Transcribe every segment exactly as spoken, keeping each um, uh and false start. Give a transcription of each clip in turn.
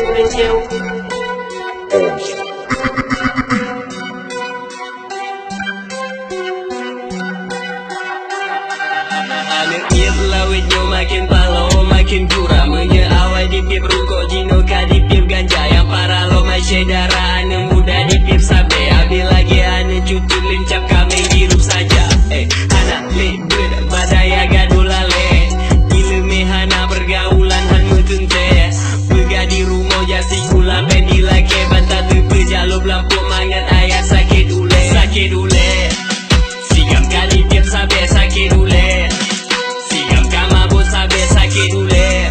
Aneuk miet lawét nyoe maken paloe, maken gura. Meunyoe awai dipiep rukok, jinoe ka dipiep ganja. Nyang parah lom hai syedara, aneuk muda dipiep sabé. Abéh lagée aneuk cucut leuncab kaméng jirup saja. Eh, hana lé beuet badaya gadôh lalée. Ileumé hana, peurgaulan han meuteuntée. Peugah di rumoh jak sikula, péng dilakée ban tateupeue, jak lôb lampôh mangat ayah sakét ulée. Sakét ulée. Sigam ka dipiep sabé sakét ulée. Sigam ka mabök sabé sakét ulée.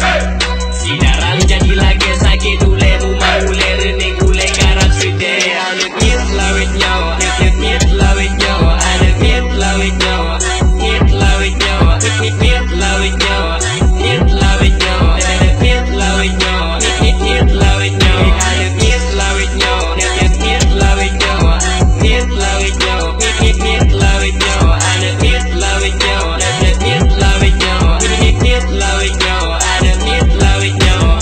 Sidara leuncab dilakée sakét ulée. Muma ulée, reunéng ulée, karab seudeh. Aneuk miet lawét nyoe, aneuk miet lawét nyoe, aneuk miet lawét nyoe, miet lawét nyoe, miet lawét nyoe.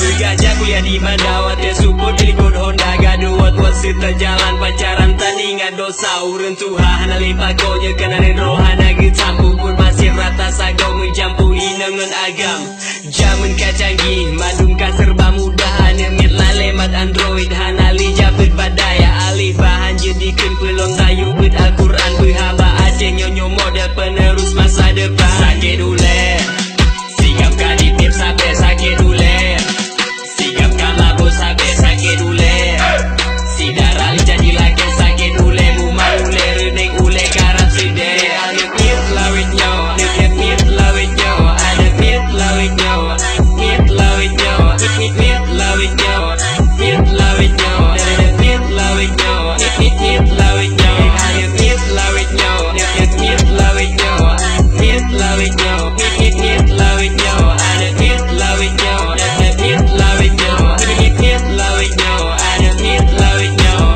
Peugah jak kuliah di Banda, watée seupôt dilikot honda, gadôh wot-wot seuteujalan pacaran, tan ingat dosa ureuëng tuha. Hana lé pakoe nyoe keunan droe, hana geutampu pun masih rata sagoe, meujampu inong ngon agam. Jameun ka canggih, mandum ka serba mudah, aneuk miet lalée mat Android, hana lé jak beuet badaya, alih bahan jeuet dikheun peulom tayue beuet Al-Quran, beuhaba Aceh nyoe, nyoe model penerus masa depan. Sakét ulée, sigam ka dipiep sabé sakét ulée, sigam ka mabök sabé sakét ulée. Sidara leuncab dilakée sakét ulée, muma ulée, reunéng ulée, karab seudeh. Aneuk miet lawét nyoe, aneuk miet lawét nyoe, aneuk miet lawét nyoe, miet lawét nyoe, miet lawét nyoe, miet lawét nyoe, aneuk miet lawét nyoe, miet lawét nyoe, aneuk miet lawét nyoe, aneuk miet lawét nyoe, miet lawét nyoe, miet lawét nyoe, aneuk miet lawét nyoe, aneuk miet lawét nyoe, miet lawét nyoe, aneuk miet lawét nyoe.